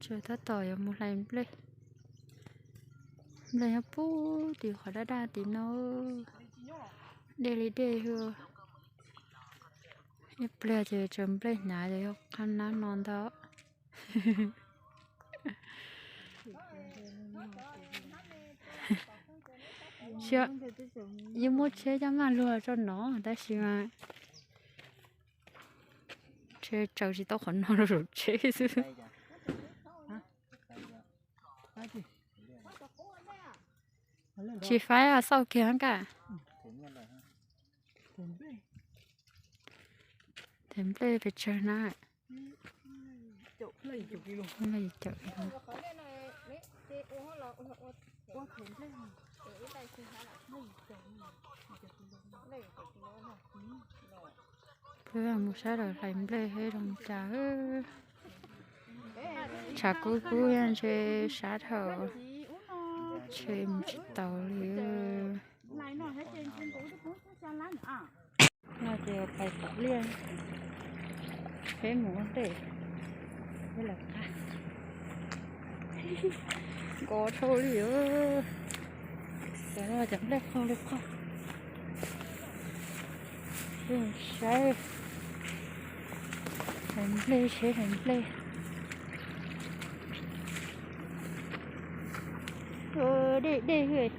Tab tom yuav mus hlais nplej. Nplej nyob puag tim qhov daj daj tim no. Dej li dej xwb. Ib pliag ces tsaws nplej hnyav ces yog qhab nab no ntag. Yeej muab tsheb coj maj luag tso no tab sis mas tsheb tsaws tsis tau qhov no rau saum tsheb xwb. Tsis faib xauj kiag kaj. Them nplej pes tsawg na? Peb mus sab lawm hlais nplej seb zoo cas. Tshav kub kub ntshe sab dhau, ntshe mus tsis tau li. No ces pais tom liaj, peb mus ua ntej, peb lawm qab. Nkos dhau li. Cov no cov nplej qaug li qaug. Saib, hlais nplej, seb hlais nplej. Dej dej.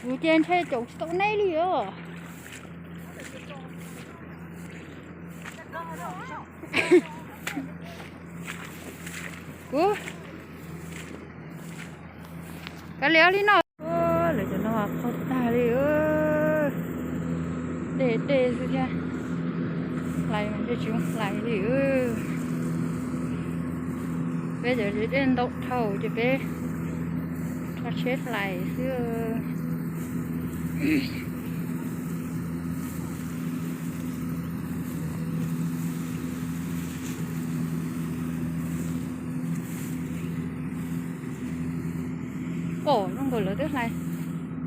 Kuv ces ntshe caum tsis tau neb li os. Kuv, kav liam li no. Lawv cov no qaug tag li. Dej dej xwb thiab, hlais mas ntshe tsis hlais li. Peb cov dej ntau dhau ces peb rho tsheb hlais xwb. Pom zoo nkaus lawv twb hlais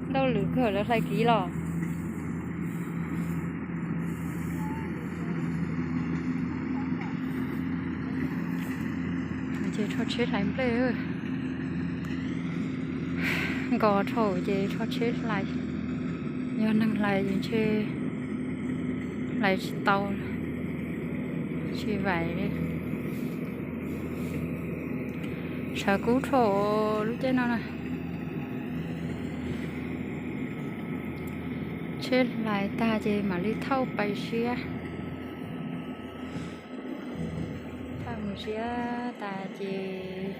ntau lwm kawg, lawv hlais kiv los. Ces rho tsheb hlais nplej. Nkos dhau ces rho tsheb hlais. Yog neeg hlais ces ntshe hlais tsis tau, tsis vaim li. Tshav kub dhau lub caij no na. Tsheb hlais tag ces mam li thauj pais siab. Thauj mus siab tas ces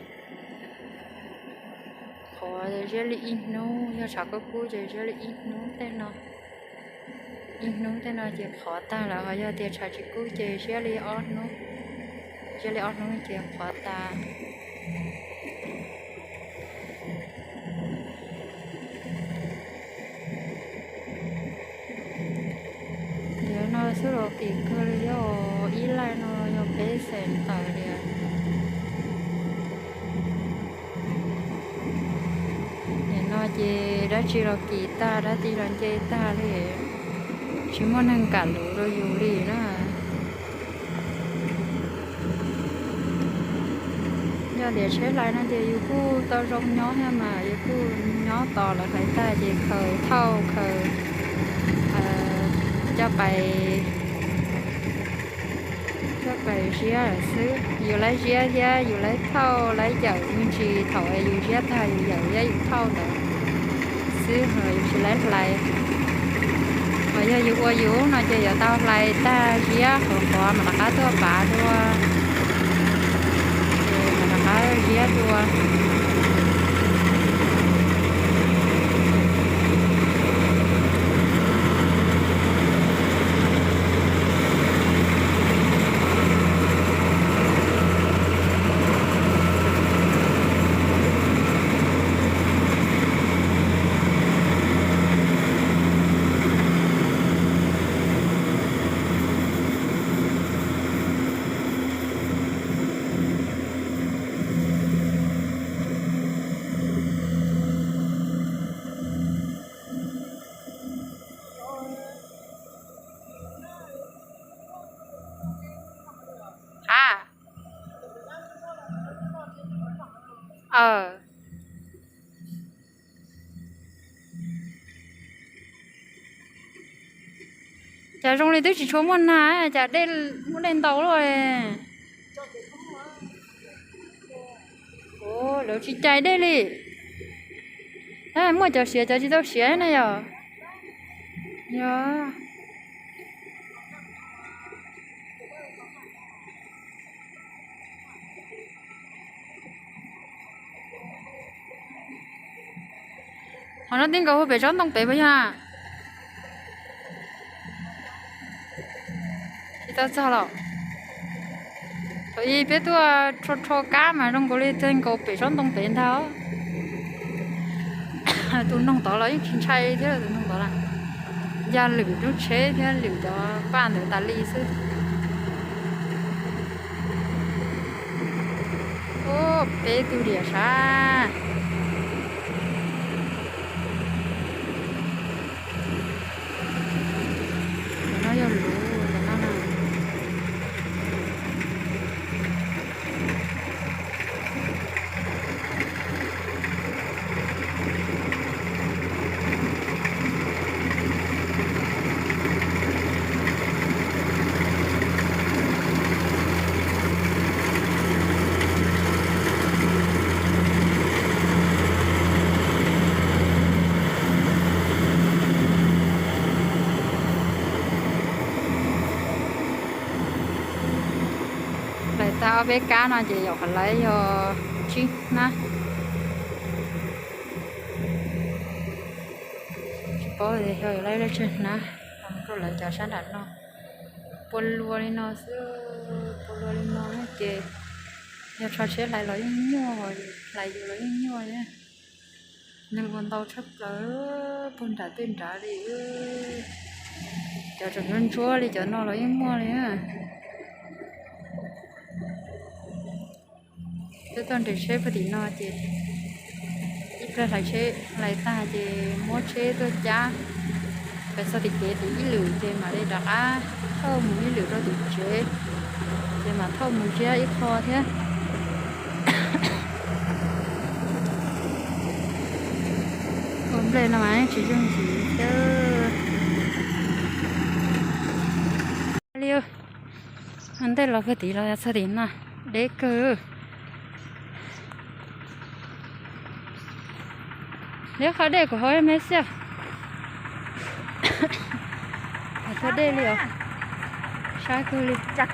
qhov ziab li ib hnub, yog tshav kub kub ces ziab li ib hnub tej no. Ib hnub tej no ces qhov tag lawm, ho yog tias tshav tsis kub ces ziab li ob hnub. Ziab li ob hnub ces qhov tas. Yog no xwb los kim kawg li, yog ib laij no yog peb xees tawm li. Nim no ces dab tsi los kim tag, dab tsi los nce tag li, tsis muaj neeg kam luv rau yus li na. Yog tias tsheb hlais no ces yus kuj tau zoo nyob thiab mas, yus kuj nyob tos lawv hlais tag ces khaws thauj khaws coj pais, coj pais ziab lawm xwb. Yus laib ziab thiab yus laib thauj laib yawm me ntsis, thaum yus ziab tag yus yawm thiab yus thauj ntawd xwb, yus tsis laib hlais. Ho yog yus ua yus no ces yuav tau hlais tag ziab qhuav qhuav mam rov qab tuaj pav dua, ces mam rov qab ziab dua. Aw, cas zoo li twb tsis tshua muaj nag, cas dej, muaj dej ntau luaj li. Lawv tsis cais dej li. Muaj cov siav cov tsis tau siav na yom. Yog. Ho no tib nkaus hu pem tsob ntoo pem puas yog? Tsis tau txog los. Thaum ub peb tuaj rho rho kab mas zoo nkaus li txog nkaus pem tsob ntoo pem ntag. Tus noog tod los yeej tsis ntshai thiab, tus noog tod na. Ya lwm lub tsheb thiab lwm cov paj ntawd tas li xwb. Ub, peb tus diam sav. Cov no yog luv cov no na. Lawv tag ob peb kab no ces yaum qhov lawv yog tsib hnab. Tsis paub tias yog lawv lub tsib hnab, rau lawv cov sab nram no. Pua lua li no xwb, pua lua li no ces yog tsho tsheb hlais los yeej nyuaj, hlais yus los yeej nyuaj li. Neeg ua ntau tshaj plaws puag nram tej nrad li. Cov tseem ntsuab ntsuab li cov no los yeej muaj li. Twb tuaj nres tsheb puag tim no ces ib pliag hlais tsheb hlais tag ces muab tsheb tuaj cab pes txog tim kev tim ib lwm ces mam li rov qab thauj mus ib lwm rau tim tsev, ces mam thauj mus ziab ib qho thiab. Ua nplej no mas tsis yooj yim thiab li. Ntej los puag tim los txog tim no, deb kawg. Liab qhov dej kuv hauv me xiab. Qhov dej li os. Sab kawg li. Tsov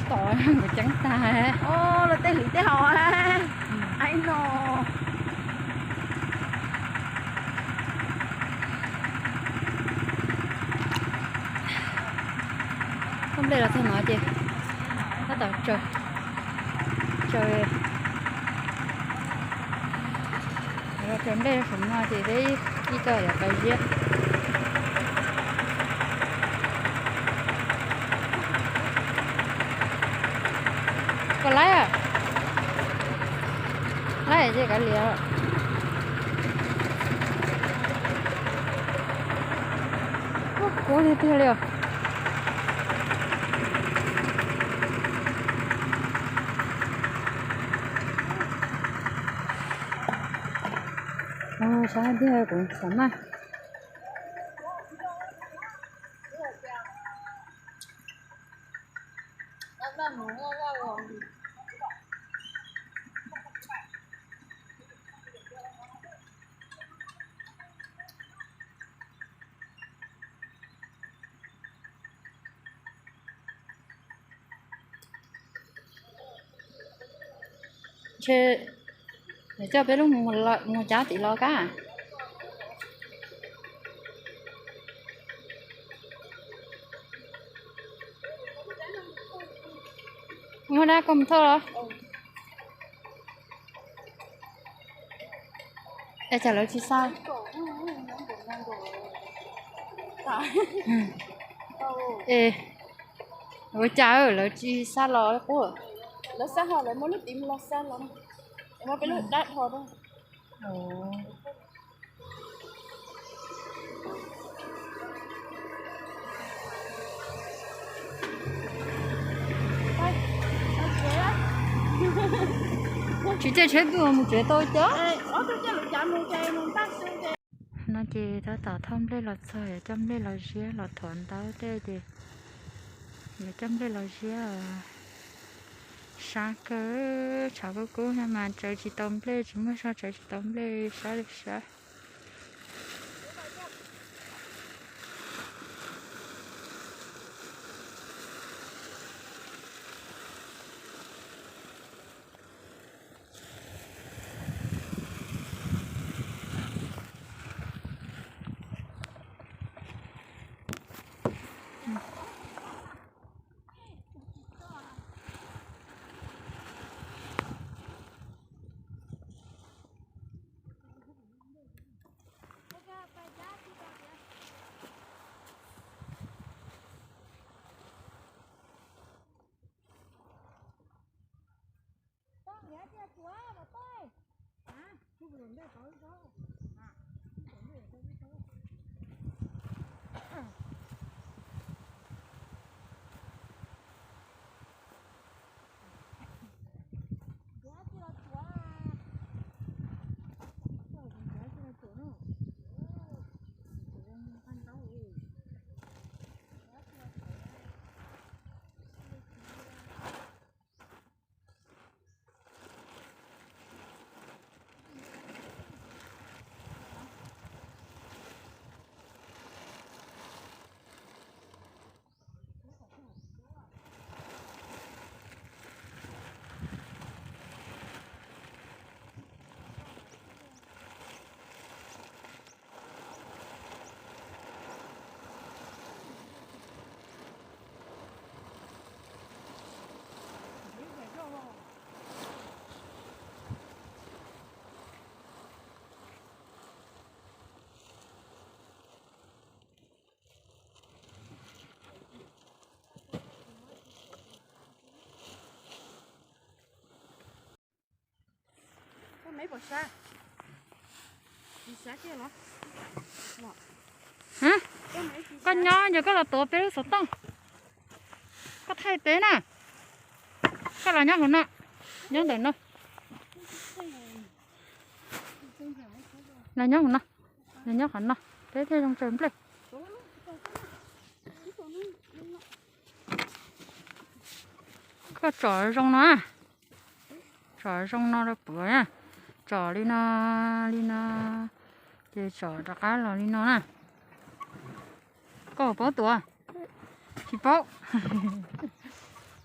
tom kuv ceeb tag. Los tej hliv tej hos. Aib no. Thauj nplej los txog no ces tab tom tsaws, tsaws, tsaws nplej saum no ces peb ib co yuav pais ziab. Koj laib, laib ces kav liam. Kuv tiag tiag li os. Sab tiag kuv xav maj. Ntshe coj peb lub mus cab tim los kab. Muaj dab koj mus thauj los? Es cas lawv tsis xa? Es ua cas lawv tsis xa los qub? Lawv xa ho lawv muab lub tim los xa los, muab peb lub dab dhos rau. Tsis caij tsheb pw mus tsev tau cov. No ces tab tom thauj nplej los txog, yuav coj nplej los ziab los thov ntawv tej ces yuav coj nplej los ziab. Sab kawg, tshav kub kub no mas tsawv tsis tau nplej, tsis muaj zog tsawv tsis tau nplej, sab li sab. Koj nyob ces koj los tuav peb lub xov tooj, koj thaij peb na. Koj los nyob hauv no, nyob ntawm no, los nyob hauv no, los nyob qhov no, peb thiaj zoo tsaws nplej. Koj tsom zoo no, tsom zoo no rau puav na, tsom li no, li no, ces tsom rov qab los li no na. Koj paub tuav? Tsis paub.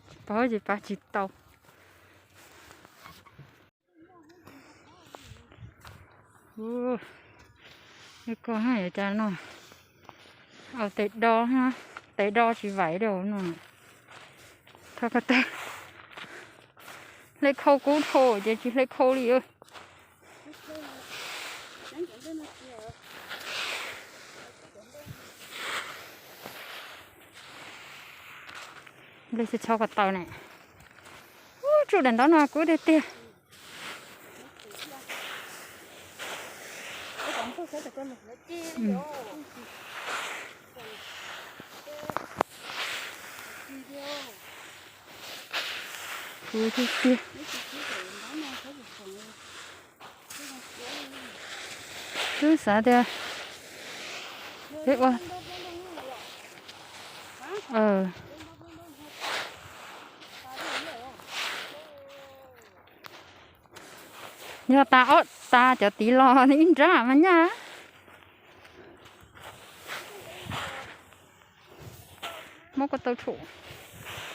Tsis paub ces pab tsis tau. Ub, koj hais cas no, tes do, tes do tsis vaim li no. Thov ko taw, hle khau kub dhau ces tsis hle khau li. Nplej txhob ko taw ne. Ub, tsuj daim ntaub no kub tiag tiag. Kub tiag tiag. Twb xav tias peb ua, yog tas ob tas cov tid los ib nrab mas nyaj. Muab ko taw tshum,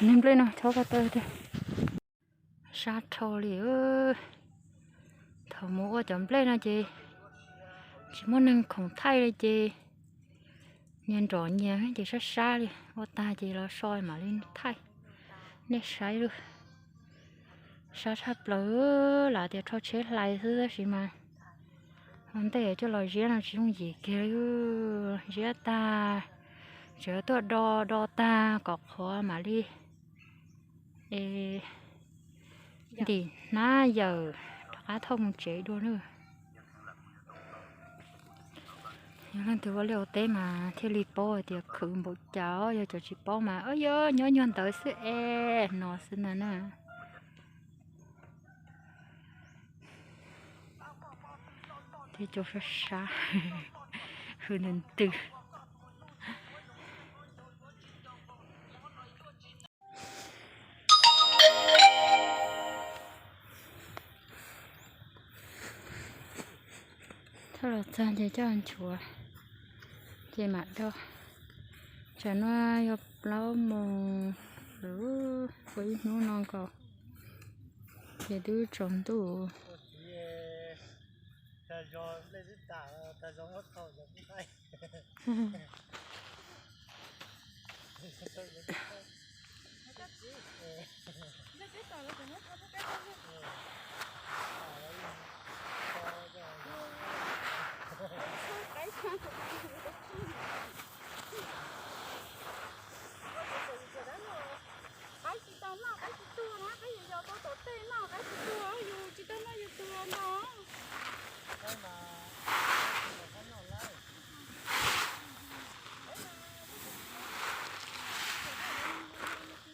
niag nplej no txhob ko taw tiag. Sab dhau li. Thaum mus ua cov nplej no ces tsis muaj neeg khoom thaij li ces nyias nrov nyias ces sab sab li. Ua tag ces los so mam li thaij nej saib lawm. Sab tshaj plaws, lam tias rho tsheb hlais xwb tab sis mas ua ntej coj los ziab no tsis yooj yim kiag li. Ziab tag, tseem tuaj do, do tag kom qhuav mam li ntim hnab yawm rov qab thauj mus tsev dua na. Yog leej twg ua liaj ua teb mas thiaj li paub hais tias khwv npaum cas, yog cov tsis paub mas, o, yog nyob nyuag ntawd xwb es no xwb ntag na. Thiab cua sab sab, hws ntws ntws. Thaum los txog ces coj nchuav, ces mam do. Tsam no yog plaub moos lawm, ua ib hnub no nkaus, ces twb tsaus ntuj. Qaib tsis tau noj, qaib tsis tuag na, qaib yuav yos tau tom tej noj, qaib tsis tuag, yus tsis tau noj yus tuag ntag.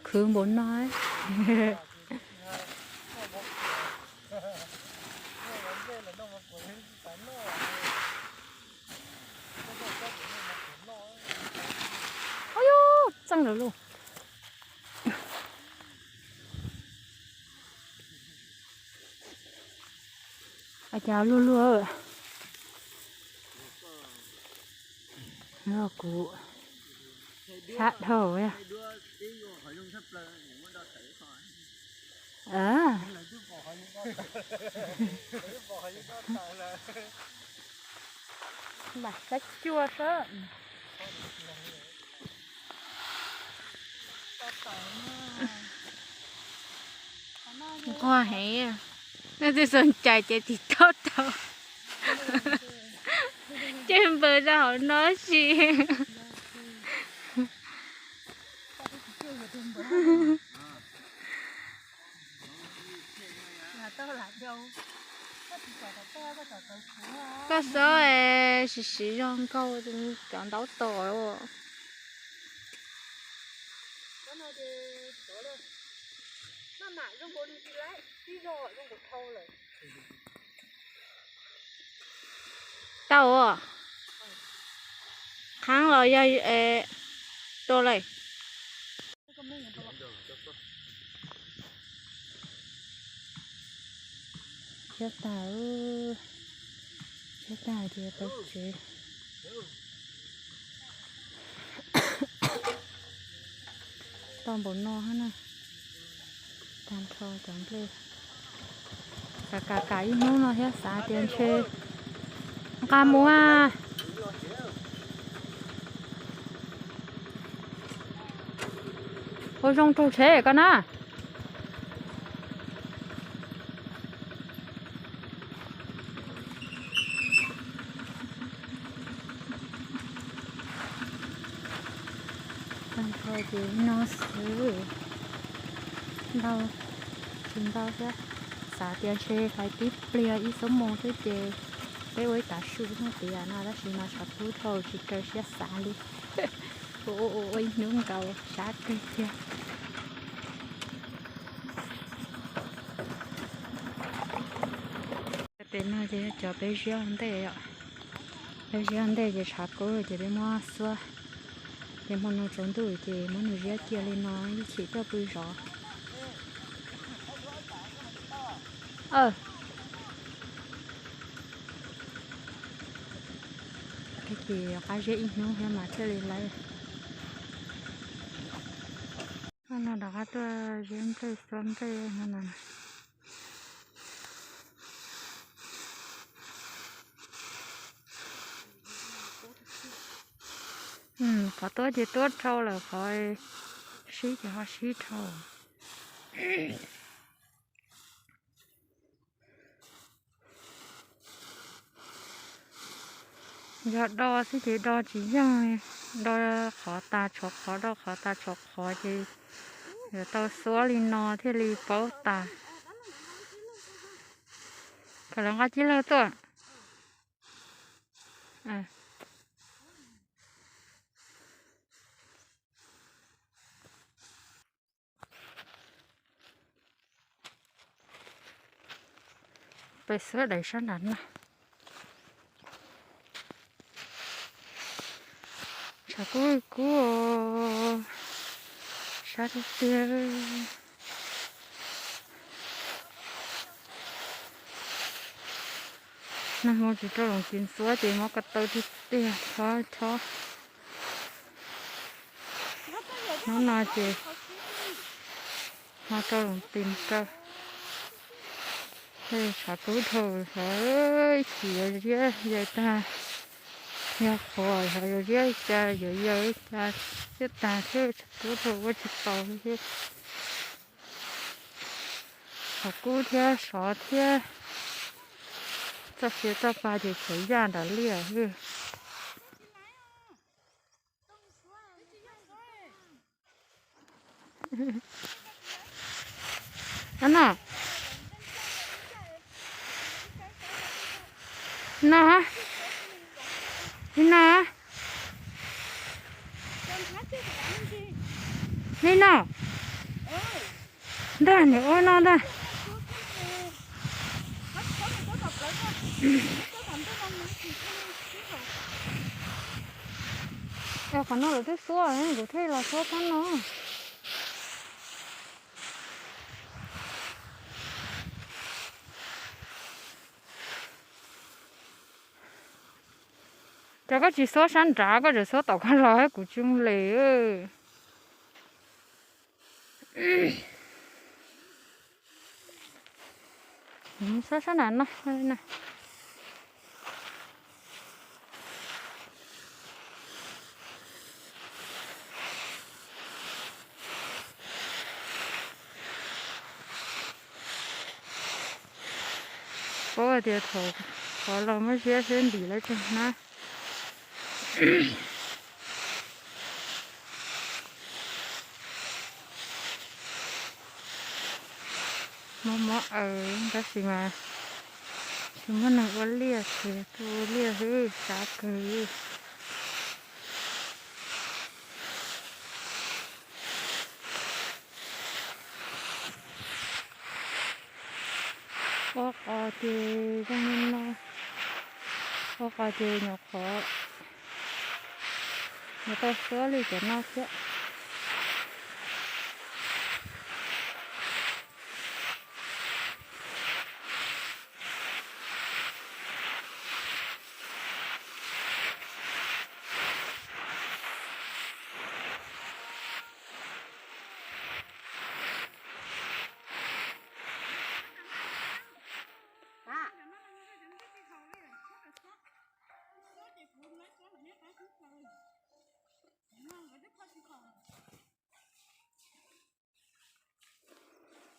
Khwv npaum no. Ua yus txeej lawm lauj. Ua cas luag luag. Kuv sab dhau. Mam sab cua sab. Nquag heev, nej twb xav cais ces tiv taub tau. Ces npawg rau hauv no si. Koj xob es siv siv zog nkaug cov ntaub tos. Tau. Qhab los yog tua lawm. Tshiab tag, tshiab tag ces pais tsev. Tau npaum no na, tag nrho cov nplej. Kam kam kam ib hnub no thiab xav tias ntshe nqa mus. Ua zoo raug tsheb koj na. Tag nrho ces no xwb, ntau tsis ntau thiab. Xav tias ntshe hlais tib pliag ib xuab moos xwb ces peb ua ib tav su no tias no, tab sis mas tshav kub dhau tsis raws siab xav li. Ua ua ua ib hnub nkaus sab kawg kiag. Pem no ces cov peb ziab ua ntej os. Peb ziab ua ntej ces tshav kub ces peb muab xuab, ces hmo no tsaus ntuj ces muab nws ziab cia li no ib chim coj pw zov. Ces qab ziab ib hnub thiab mas thiaj li lawv. No rov qab tuaj ziab nplej xuab nplej no. Qhov tuab ces tuab dhau lawm, qhov sib ces ho sib dhau. Yog do xwb ces do tsis yeej, do qhov tas tshuav qhov, do qhov tas tshuav qhov ces yuav tau xuab li no thiaj li paub tas. Kom lawv nqa cib laug tuaj. Peb xuab daim sab nram no. Kub kub, sab tiag tiag. Nag hmo tsis rau loo tis xuab ces mob ko taw tiag tiag, rho rho. Hnub no ces ho rau loo tis rau. Tshav kub dhau, xyov chim yuav ziab yaws tag, yog qhuav xyov yuav ziab cas, yuav yaws cas, thiab tag thiab, tshav kub dhau ua tsis tau thiab. Tshav kub thiab sov thiab, txoj sia txoj pa ces txhav yaj nram liaj xwb. No, no, no, li no, ntag, niam ua no ntag. Qhov no lawv twb xuab, kuv thiaj los xuab tsob no. Cov koj tsis xuab sab nrad, koj tseem xuab tom koj los, kuv tsis mus li. Xuab sab nrad no. Paub tias thaum qhov los muab ziab seb ntim lawv tseem hnab. Mob mob aws tab sis mas tsis muaj neeg ua liaj ces tuaj ua liaj xwb, sab kawg. Ua qos ces zoo li no, ua qos ces nyuam qhuav, nyuam tau xuab li cov no thiab.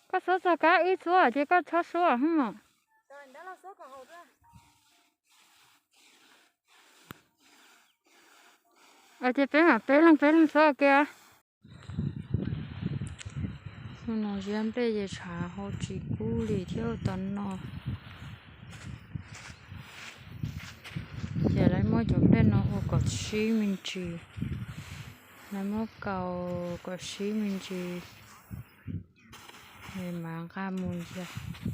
Koj xuab txog kab wb xuab ces koj txhob xuab hwb. Ces peb mam peb leeg peb leeg xuab ua ke. Hnub no ziab nplej ces tshav hau tsis kub li thiab ua tau no. Ces lawv muab cov nplej no ua kom sib me ntsis, lawv muab kaus kom sib me ntsis, mas nqa mus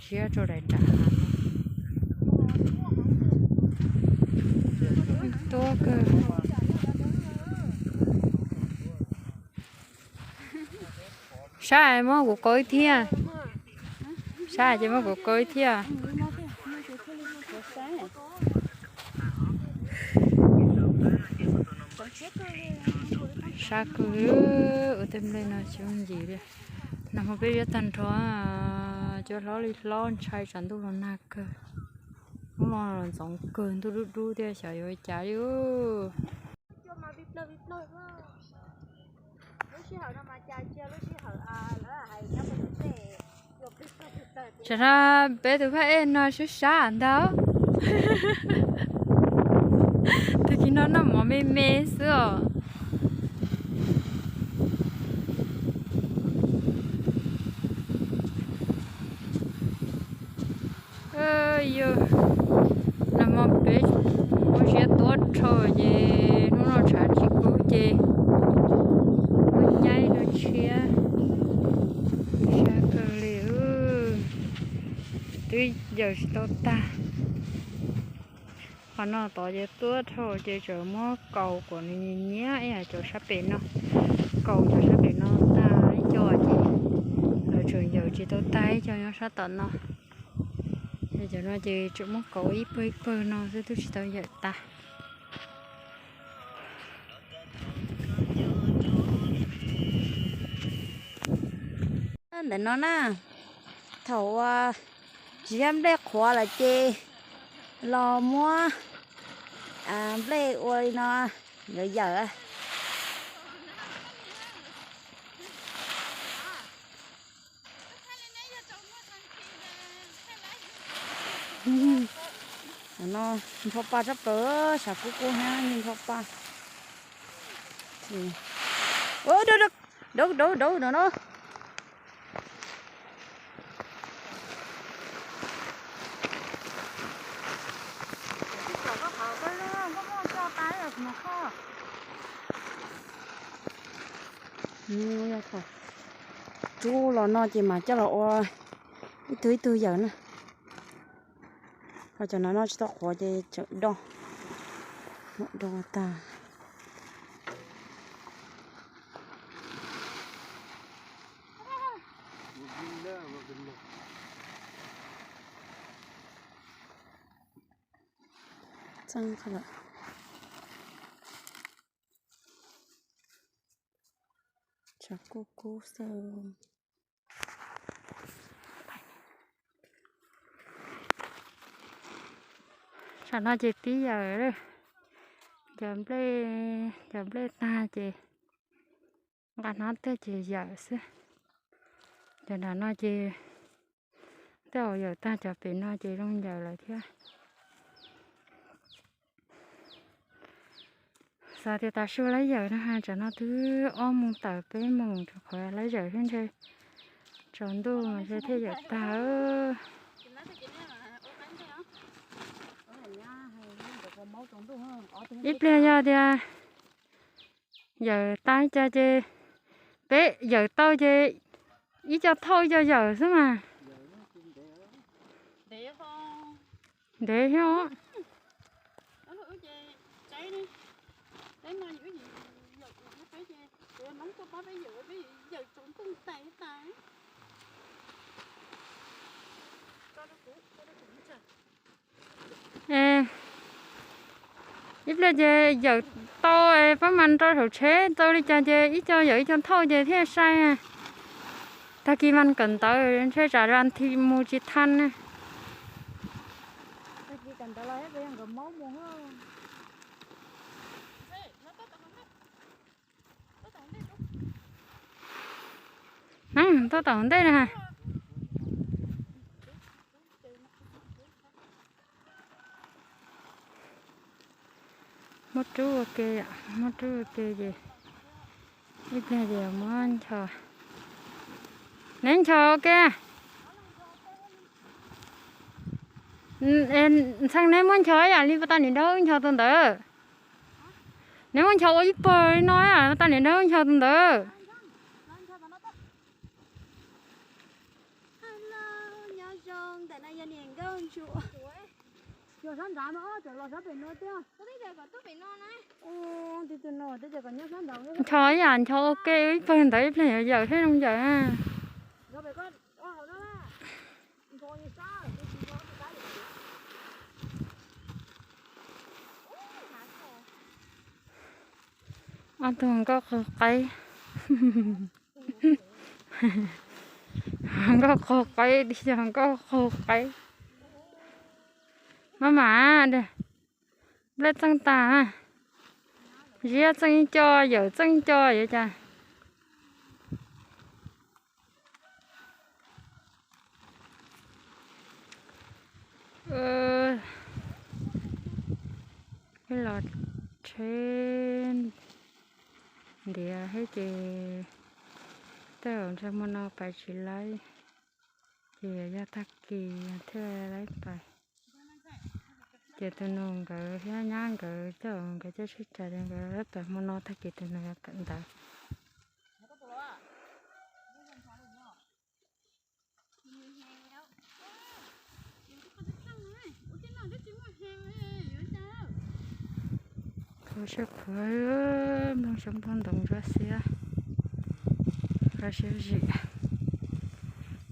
ziab rau daim nram hav no. Tuab kawg. Sab muab kuv qau ib thiab. Sab ces muab kuv qau ib thiab. Sab kawg, ua tej nplej no tsis muaj ntsis li. Nag hmo peb ziab tag nrho, cua hlob li hlob ntshai tsam ntuj los nag kawg. Hnub no los ntxoov kawg, ntuj dub dub thiab xyov yuav ua cas li. Tam sim no peb tus phaj ej no sab sab ntag. Tag kis no noj mov me me xwb os. Yog nag hmo peb muab ziab tuab rho ces hnub no tshav tsis kub ces muab nyaib rau tshiab. Sab kawg li, twb yaws tsis tau tag. No tod ces tuab dhau ces tseem muab kaus kom nws nyias nyiab ib yam cov sab pem no. Kaus cov sab pem no tag ib co ces lawv tseem yawm tsis tau tag ib co nyob sab tom no. Ces cov no ces tseem muab kaus ib pawg ib pawg no xwb twb tsis tau yawm tag. Ntawm no na, thaum uas tsis yog nplej qhuav lawm ces los muab nplej ua li no nkawd yawm. No npho pa tsob plaws, sav kub kub hab npho pa. Dauv dauv dauv no. Rub los no ces mam coj los ua ib tug ib tug yawm na. Ho cov no noj tsis tau qhuav ces tseem do, do tag. Txeeb lawm. Tshav kub kub xwb. Tsam no ces pib yawm, yawm nplej, yawm nplej tag ces nqa hnab tuaj ces yawm xwb. Cov nram no ces tej zaum yawm tag, cov pem no ces zoo yawm lawm thiab. Xav tias tav su laib yawm no, tsam no twb ob moos tawm peb moos rau qhov laib yawm thiab ntshe tsaus ntuj mas ntshe thiaj yawm tag. Ib pliag yog tias yawm tag ib co ces peb yawm tau ces ib co thauj ib co yawm xwb mas. Ntev thiab. Ib pliag ces yawm tau pab mas rau saum tsheb tau li cas ces ib co yawm ib co thauj ces thiaj sai. Tag kis mas kawm ntawv ntshe tsam vas thiv mus tsis tha na. Tuaj tom ntej na. Muab rub ua ke, muab rub ua ke ces ib pliag ces muab ncho. Neb ncho ua ke. Ntxhee, neb muab ncho ib yam li pas tas niam dawb ncho tus ntawd. Neb muab ncho ua ib pawg li no ib yam li pas tas niam dawb ncho tus ntawd. Ncho ib yam ncho ua ke ib pawg ntawd ib pliag yuav yawm thiab zoo yawm. Ob tug nkauj qaug qaib. Nkauj qaug qaib, ib co nkauj qaug qaib. Maj mam, nplej txeej tag, ziab txeej ib co, yawm txeej ib co yuav cas. Los tsheb ntiav thiab ces tej zaum ntshe hmo no pais tsis laib, ces yog tag kis thiaj laib pais. Ces tus nus nkawd thiab nyab nkawd tej zaum nkawd caij tsheb rais ces nkawd laib pais hmo no, tag kis tus nus yuav kawm ntawv. Ua siab khuav, nplooj xyoob nplooj ntoos ntsuab xiab, kho siab zim.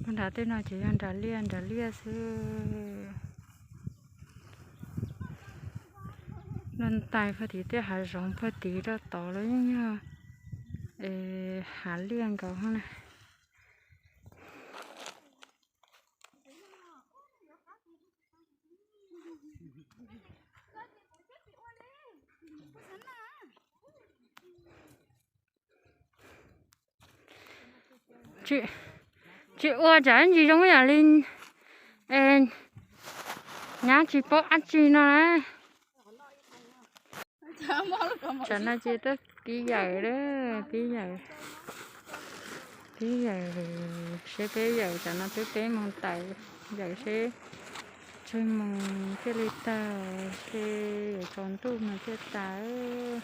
Puag nram tej no ces yog nram liaj nram liaj xwb. Npaj ntais puag tim tej hav zoov puag tid rau tod los yeej yog hav liaj nkaus na. Tsis ua tsam ntsis zoo yam li nyab tsis paub dab tsi no na. Tsam no ces tuaj pib yawm, pib yawm, pib yawm seb peb yawm tsam no twb peb moos tawm, yawm seb tsawg moos thiaj li tag, seb yuav tsaus ntuj mas thiaj tas.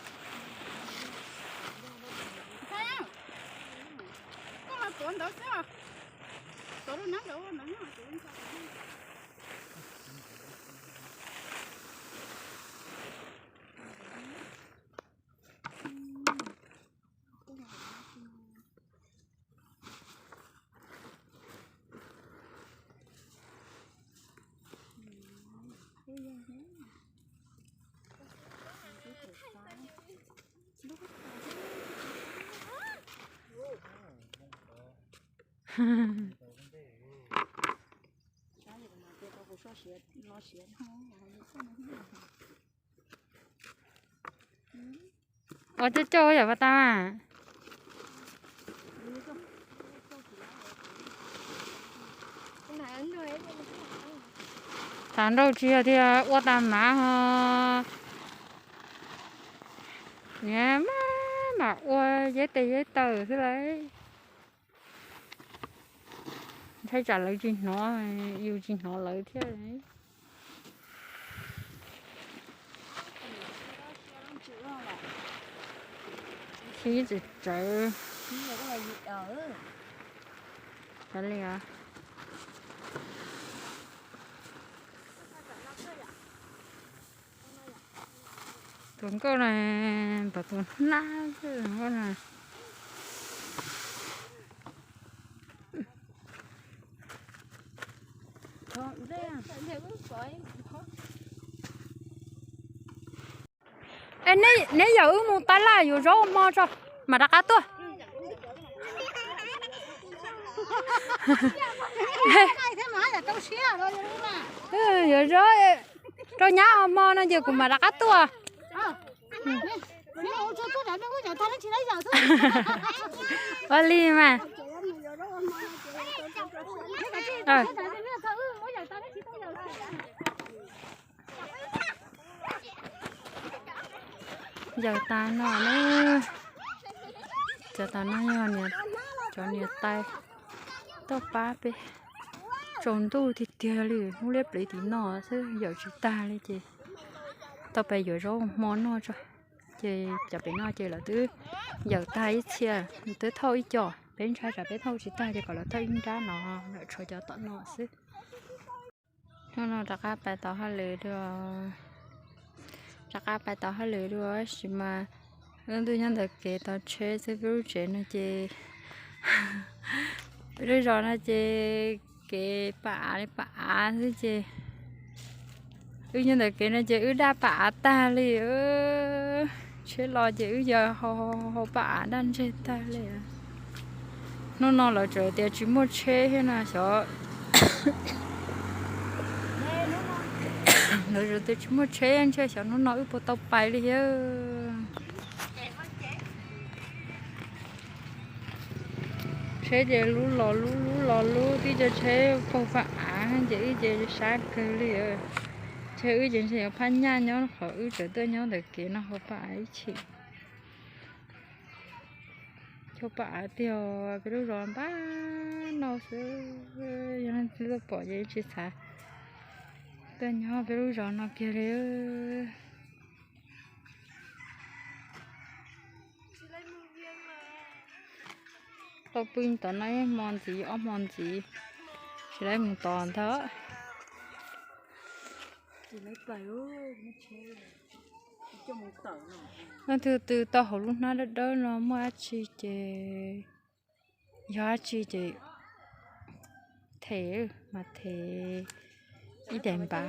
Ua coj coj yam pas tas. Thav nrauj tsis yog tias ua tas mav ho, niaj maj mam ua yeb tes yeb taw xwb lauj. Ntshai tsam lawv tsis hnov, yus tsis hnov lawv thiab. Khib tsis tsawv. Kav liam. Tus nkauj no, tus hnab nkauj no. Neb yawm wb mus tab laj yuav zaub hmo tso, mam rov qab tuaj. Yuav zaub rau nyab hmo no ces kuv mam rov qab tuaj. Ua li mas. Yawm tas no na, cov tas no yog cov niam tais tuaj pab peb. Tsaus ntuj tiag tiag li, lub liab pliv tim no xwb yawm tsis tag li ces tau pais yuav zaub hmo noj tso. Ces cov pem no ces lawv twb yawm tag ib txhia, twb thauj ib co, peb ntshai tsam peb thauj tsis tag ces kom lawv thauj ib nrab no, lawv tshuav cov tom no xwb. Hnub no rov qab pais tau hauj lwm dua, rov qab pais tau hauj lwm dua tab sis mas lub ntuj nyob ntawm kev tau tsheb xwb, peb lub tsev no ces, peb lub zos no ces kev pam av li pam av xwb ces wb nyob ntawm kev no ces wb daj pam av tag li. Tsheb los ces wb yog hau pam av daj ntseg tag li. Hnub no lawv tseem tias tsis muaj tsheb thiab na xyov. Lawv tseem tias tsis muaj tsheb ntshe xyov hnub no wb puas tau pais li thiab. Tsheb ces lub los lub lub los lub, tib co tsheb paug paj av ces wb ces sab kawg li. Tsheb wb ces ntshe yuav phaj nyaj nyob qhov wb tseem tuaj nyob ntawm kev no hau paj av ib chim. Cov paj av tiag, peb lub zos npab no xwb, yog leej twg tuaj pom ces tsis xav tuaj nyob peb lub zos no kiag li. Tau pw tom no ib hmo ntxiv ob hmo ntxiv, tsis laib mus tod ntag. Leej twg twg tau hauv lub hnab dawb dawb no muaj dab tsi ces, yog dab tsi ces them mas them ib daim npav.